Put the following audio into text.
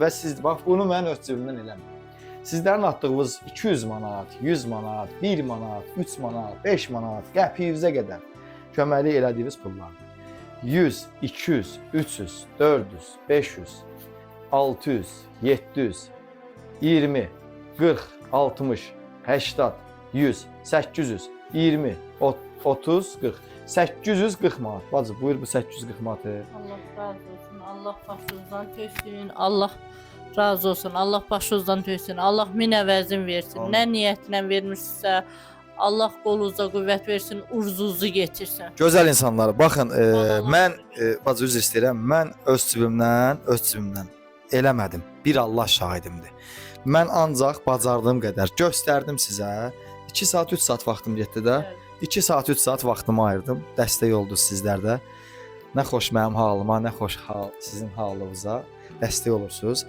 Və siz bax bunu mən öz cibimdən eləmirəm. Sizlərin atdığınız 200 manat, 100 manat, 1 manat, 3 manat, 5 manat, qəpiyinizə qədər köməklik elədiyiniz pullardır. 100, 200, 300, 400, 500, 600, 700, 20, 40, 60, 80, 100, 800, 20, 30, 40, 840 manat. Bacı, buyur bu 840 manatı. Allah razı olsun. Allah başınızdan töksün. Allah razı olsun. Allah başınızdan töksün. Allah min əvəzin versin. Amin. Nə niyyətlə vermişsə Allah qolunuza qüvvət versin, urzunuzu getirsin. Gözəl insanlar, baxın, Allah mən bacı üzr istəyirəm. Mən öz cibimdən eləmədim. Bir Allah şahidimdir. Mən ancaq bacardığım qədər göstərdim sizə. 2 saat, 3 saat vaxtım getdi də. 2 saat, 3 saat vaxtımı ayırdım. Dəstək oldu sizlər də. Nə xoş mənim halıma, nə xoş hal sizin halınıza dəstək olursunuz.